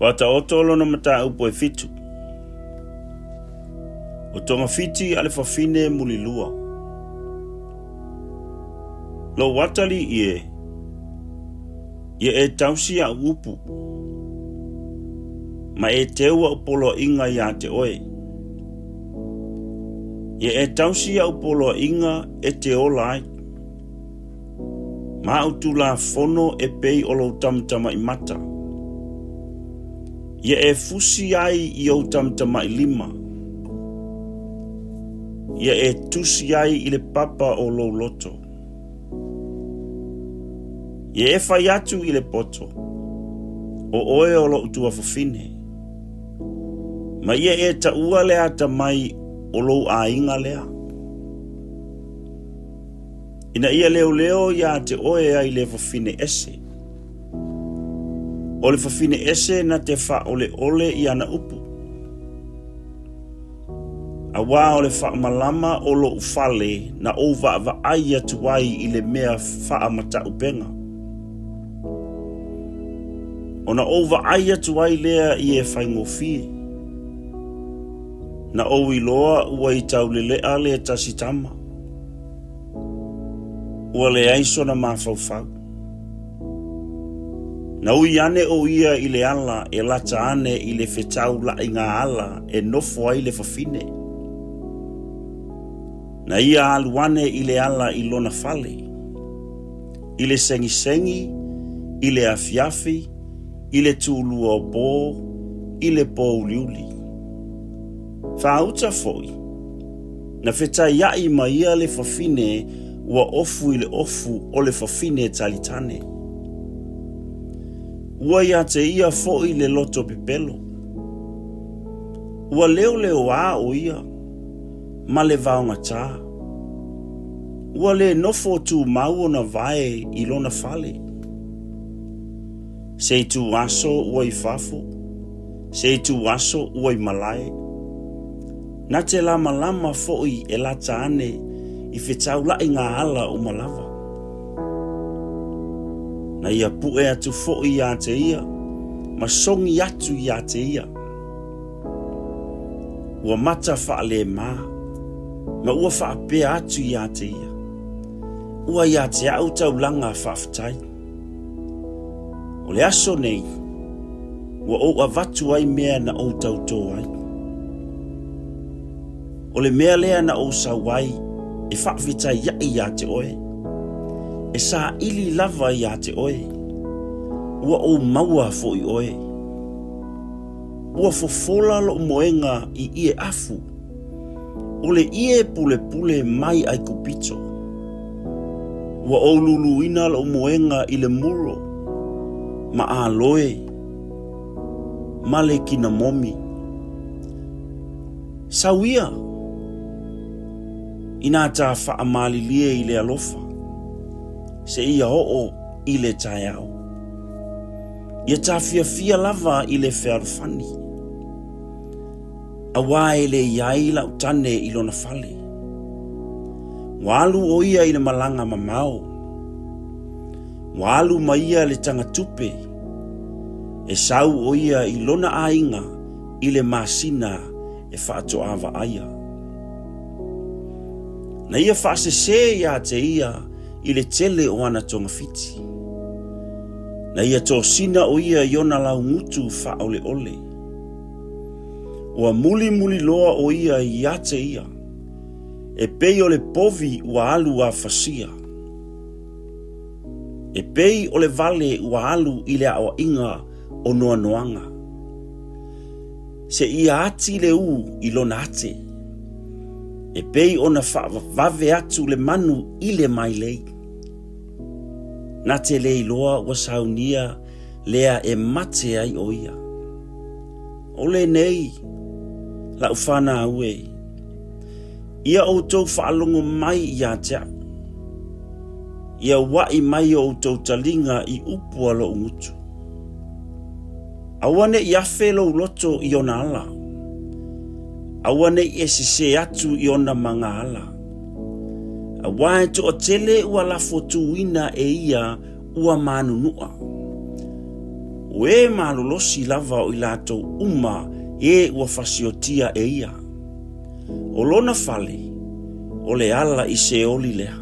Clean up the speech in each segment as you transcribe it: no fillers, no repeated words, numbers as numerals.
Faataoto lona mataupu e fitu. O togafiti a le fafine mulilua. Lou atalii e, ia e tausi a'u upu, ma e teu a'u poloaiga iā te oe. Ia e tausi a'u poloaiga e te ola ai. Ma a'u tulafono e pei o lou tamatama'i mata. Ia e fusi ai i ou tamatama'i lima. Ia e tusi ai i le papa o lou loto. Ia e fai atu i le poto, O oe o lo'u tuafafine. Ma ia e taua le atamai o lou aiga lea. Ina ia leoleo iā te oe ai le fafine ese. O le fafine ese na te faaoleole i ana upu. Auā o le faamalama o lou fale na ou vaavaai atu ai i le mea faamataupega. Ona ou vaai atu ai lea i e faigofie. Na ou iloa ua i taulele'a le tasi tama. Ua leai sona mafaufau. Na ui ane ʻo ia i le ala e lata ane i le fetaulaʻiga ala e nofo ai le fafine. Na ia alu ane i le ala i lona fale, i le segisegi, i le afiafi, i le tūlua o pō, i le pōuliuli. Faauta foi, na fetaiaʻi ma ia le fafine ua ofu i le ofu o le fafine talitane. Ua iā te ia foi le loto pepelo. Ua leoleoā ʻo ia ma le vaogatā. Ua le nofo tumau ona vae i lona fale. Se ituaso ua i fafo, se ituaso ua i malae. Na te lamalama foi e lata ane i fetaulaʻiga ala uma lava. Na ia puʻe atu foi iā te ia, ma sogi atu iā te ia. Ua mata faalēmā, ma ua faapea atu iā te ia, Ua iā te a'u taulaga faafetai. O le aso nei, ua ou avatu ai mea na ou tautō ai. O le mea lea na ou sau ai e faafetaiaʻi iā te oe, e saili lava iā te oe, ua ou maua foʻi oe. Ua fofola loʻu moega i ʻie afu, o le ʻie pulepule mai ʻAikupito. Ua ou luluina loʻu moega i le muro, ma ʻAloe, ma le kinamomi. Sau ia, inā tā faamalilie i le alofa, seia oo i le taeao. Ia tā fiafia lava i le fealofani, auā e le i ai la'u tane i lona fale. Ua alu ʻo ia i le malaga mamao. Ua alu ma ia le tagatupe. E sau ʻo ia i lona aiga i le masina e faatoa vaaia. Na ia faasesē iā te ia i le tele o ana togafiti. Na ia tosina ʻo ia i ona laugutu faaʻoleʻole. Ua mulimuli loa ʻo ia iā te ia, e pei o le povi ua alu a fasia. E pei o le wale ua alu i le aʻoaʻiga o noanoaga. Seia ati le ū i lona ate. E pei ona faavavave atu le manu i le mailei. Na te le iloa ua saunia lea e mate ai ʻo ia. O lenei, la'u fanau e, ia ʻoutou faalogo mai iā te a'u. Ia uaʻi mai o ʻoutou taliga i upu a loʻu gutu. Aua ne i afe lou loto i ona ala. Aua ne i e sesē atu i ona ma ngā ala. Auā e toatele ua lafo tūina e ia ua mānunuʻa. O e malolosi lava o i latou uma e ua fasiotia e ia. O lona fale, o le ala i Seoli lea,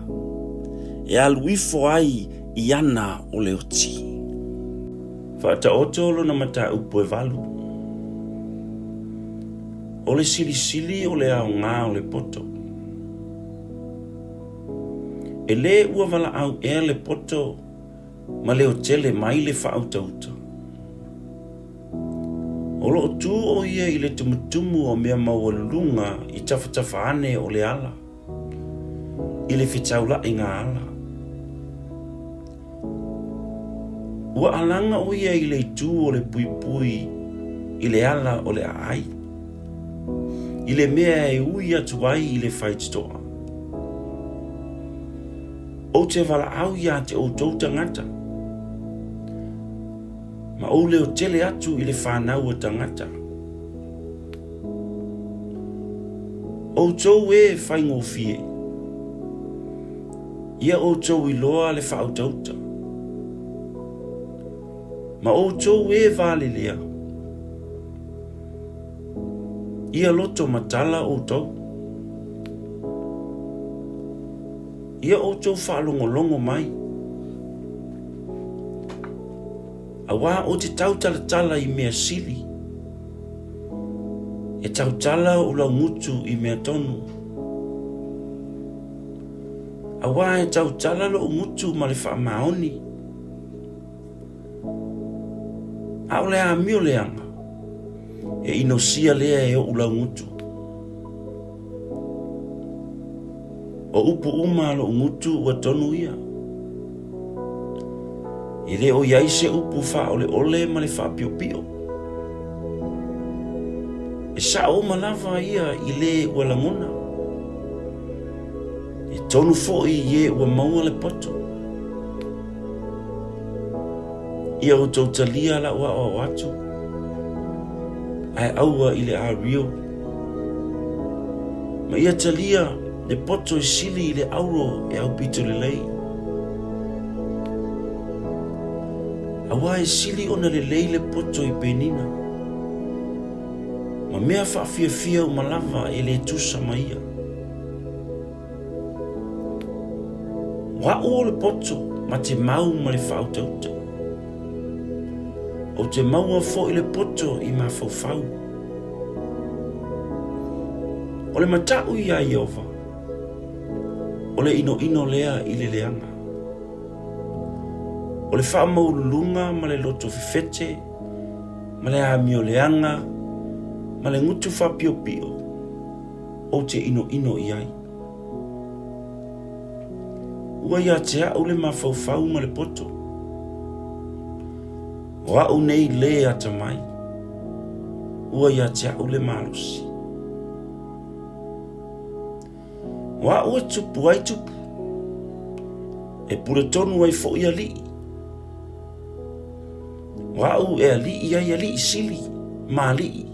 e alu ifo ai i ana o le oti. Faataoto lona mataupu e valu. O le silisili o le aoga o le poto. E lē ua valaau ea le poto ma leotele mai le faautauta. O lo o tu ʻo ia i le tumutumu o mea maualuluga i tafatafa ane o le ala, i le fetaulaʻiga ala. Ua alaga ʻo ia i le itu o le puipui i le ala o le aai, i le mea e ui atu ai i le faitotoa. Ou te valaau iā te outou tagata, ma ou leotele atu i le fanau a tagata. Outou e faigofie, ia outou iloa le faautauta, ma outou e valelea, ia loto matala outou. Ia outou faalogologo mai, auā ou te tautalatala i mea sili, e tautala ou laugutu i mea tonu. Auā e tautala loʻu gutu ma le faamaoni, ʻaʻole amio leaga, e inosia lea e oʻu laugutu. O upu uma a loʻu gutu ua tonu ia. E le o i ai se upu faaʻoleʻole ma le faapiopio. E saʻo uma lava ia i lē ua lagona. E tonu foi i e ua maua le poto. Ia outou talia lau aʻoaʻo atu, ae aua i le ario. Ma ia talia le poto e sili i le auro e aupito lelei. Auā e sili ona lelei le poto i Penina, ma mea faafiafia uma lava e le tusa ma ia. O aʻu o le poto ma te mau ma le faautauta. Ou te maua foi le poto i mafaufau. O le mataʻu iā Ieova, o le ʻinoʻino lea i le leaga. O le faamaualuluga ma le loto fefete, ma le amio leaga, ma le gutu faapiopio, ou te ʻinoʻino i ai. Ua iā te aʻu le mafaufau ma le poto. O aʻu nei lē atamai, ua iā te aʻu le malosi. O aʻu e tupu ai tupu, e pule tonu ai foʻi aliʻi. O aʻu e aliʻi ai aliʻi sili ma aliʻi,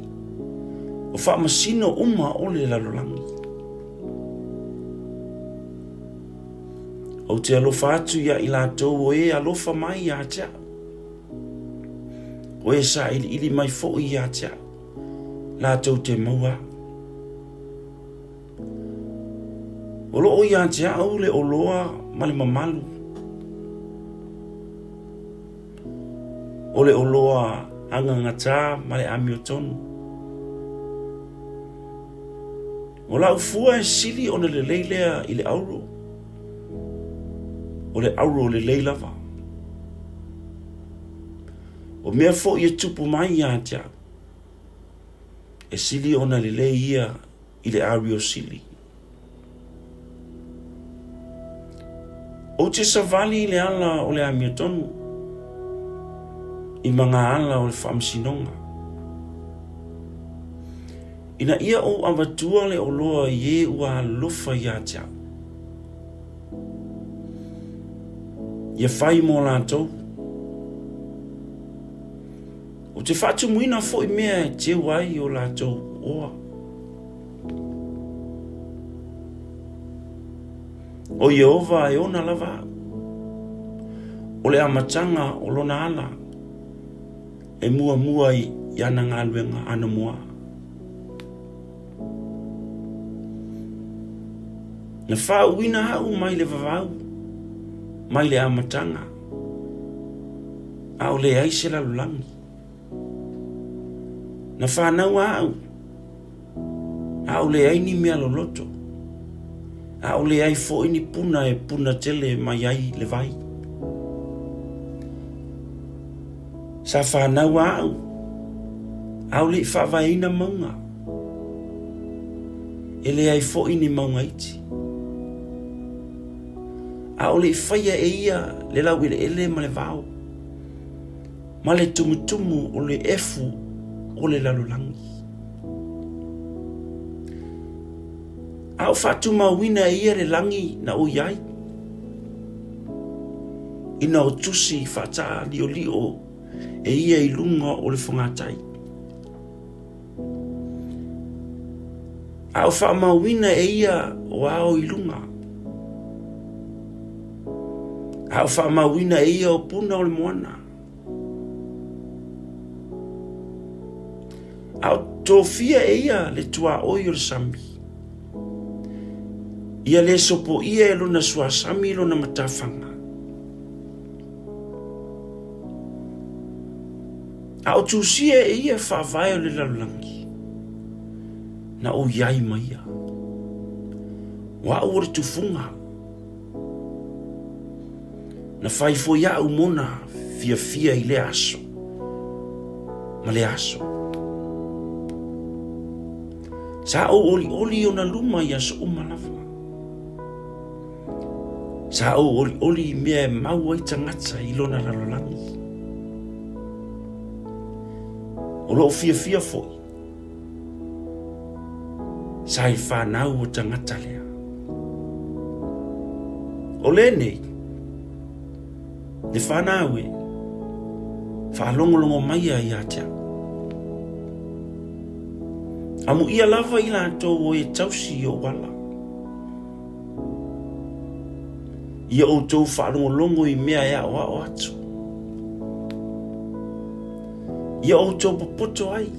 o faamasino uma o le lalolagi. Ou te alofa atu iā i latou o e alofa mai iā te aʻu. O e saʻiliʻili mai foʻi iā te aʻu, latou te maua aʻu. O loo iā te aʻu le oloa ma le mamalu. O le oloa agagatā ma le amiotonu. O lau fua e sili ona lelei lea i le auro. O le auro lelei lava. O mea foʻi e tupu mai iā te aʻu, e sili ona lelei ia i le ario sili. Ou te savali i le ala o le amiotonu, i ma ngā ala o le faamasinoga. Ina ia ou avatua le oloa i e ua alofa iā te aʻu. Ia fai mō lātou. Ou te faatumuina foi mea e teu ai o latou oa. O Iehova e ona lava au. O le amataga o lona ala. E muamua i ana galuega anamua. Na faauuina au mai le vavau, mai le amataga, a o leai se lalolagi. Na fanau au, a o leai ni mea loloto, a o leai foi ni puna e puna tele mai ai le vai. Sa fanau au, a o le i faavaeina mauga, e leai foi ni mauga iti. A o le i faia e ia le laueleele ma le vao, ma le tumutumu o le efu o le lalolagi. A o faatumauina e ia le lagi na ou i ai, ina o tusi faataaliolio e ia i luga o le fogatai. A o faamauina e ia o ao i luga. A o faamauina e ia o puna o le moana. A o tofia e ia le tuaoi o le sami. Ia le sopoia e lona suasami lona matafaga. A o tusia e ia faavae o le lalolagi, na ou i ai ma ia. O au o le tufuga. Na fai foi au mona fiafia i lea aso ma lea aso. Sa ou olioli i ona luma i aso uma lava. Sa ou olioli i mea e mau ai tagata i lona lalolagi. O lou fiafia foi, sa i fanau o tagata lea. O lenei, le fanau e, faalogologo maia ia te au. Amuia lava i latou o e tausi i ou ala. Ia outou faalogologo i mea e aoao atu. Ia outou popoto ai.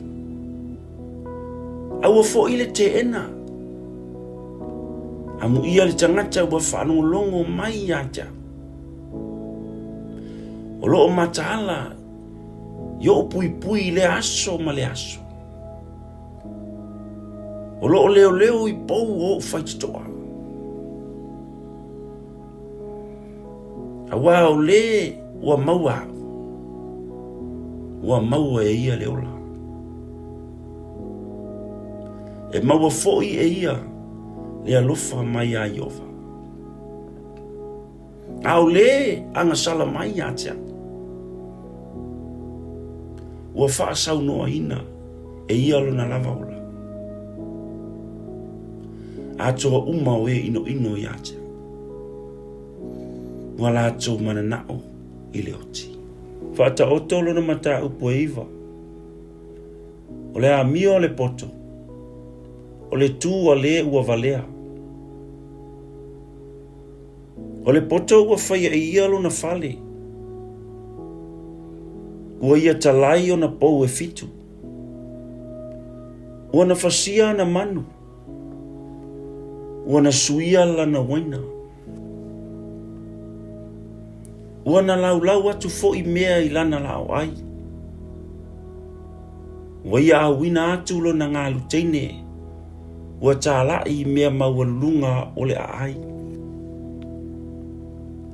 Aua foi le teena. Amuia le tagata ua faalogologo mai ia te au. O loo mataala i ou puipui i lea aso ma le aso. O loo leoleo i pou o ou faitotoa. Auā o lē ua maua au, ua maua e ia le ola. E maua foi e ia le alofa mai iā Ieova. A o lē agasala mai ia te au, ua faasaunoaina e ia lona lava ola. Atoa uma o e inoino ia te au. Ua latou mananao i le oti. Faataoto lona mataupu e iva. O le amio o le poto, o le tū a lē ua valea. O le poto ua faia e ia lona fale. Ua ia talai ona pou e fitu. Ua na fasia ana manu. Ua na suia lana uaina. Ua na laulau atu foi mea i lana laoai. Ua ia auina atu lona galu teine, ua tālaʻi i mea maualuluga o le aai.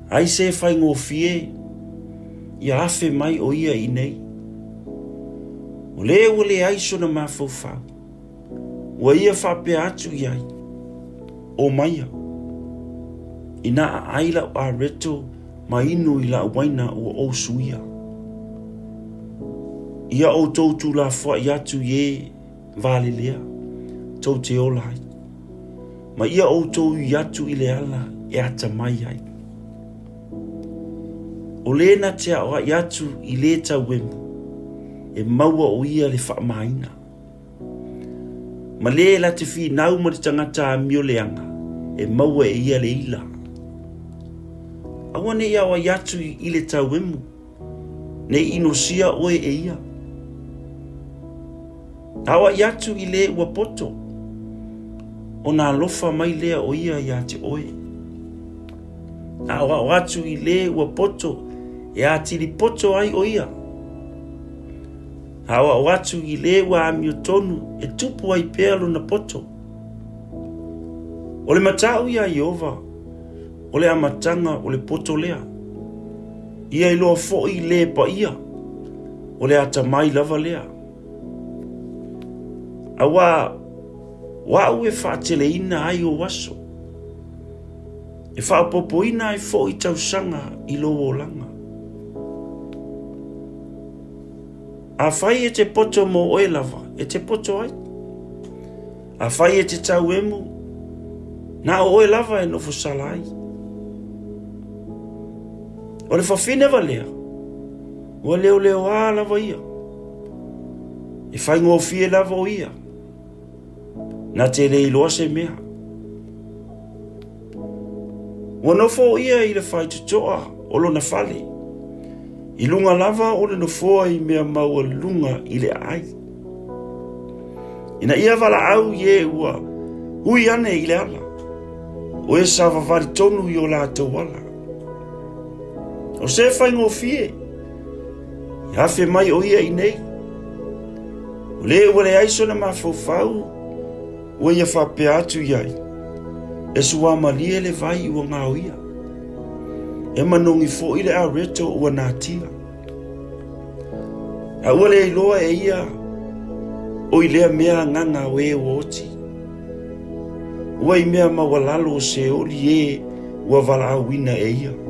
Ai se faigofie, ia afe mai o ia i nei. O lē ua leai sona mafaufau. Ua ia faapea atu i ai, O maia, inā aʻai lau areto ma inu i lau waina ua ou suia. Ia outou tulafoaʻi atu i e valelea, tou te ola ai. Ma ia outou ui atu i le ala e atamai ai. O lē na te aʻoaʻi atu i lē tauemu, e maua o ia le faamaina. Ma lē la te finau ma le tagata amio leaga, e maua e ia le ila. Aua ne i aoai atu i le tauemu, ne i inosia oe e ia. Aoaʻi atu i lē ua poto, ona alofa mai lea o ia iā te oe. Aoao atu i lē ua poto e atili poto ai ʻo ia. Aoao atu i lē ua amiotonu e tupu ai pea lona poto. O le mataʻu iā Ieova, o le amataga o le poto lea. Ia iloa foʻi lē paia, o le atamai lava lea. Auā, o aʻu e faateleina ai ou aso, e faaopoopoina ai foʻi tausaga i lou olaga. Afai e te poto mō oe lava, e te poto ai. Afai e te tauemu, na o oe lava e nofo sala ai. O le fafine valea, ua leoleoā lava ia. E faigofie lava o ia. Na te le iloa se mea. Ua nofo o ia i le faitotoa o lona fale, i luga lava o le nofoa i mea maualuluga i le aai. Ina ia valaau i e ua hui ane i le ala, o e savavali tonu i o latou ala. O se faigofie, e afe mai o ia i nei. O le ua leai sona mafaufau, Ua ia faapea atu i ai, E suamalie le vai ua gaoia, e manogi foi le areto ua natia. A ua le iloa e ia o i lea mea agaga o e ua oti. Ua i mea maualalo o Seoli e ua valaauina e ia.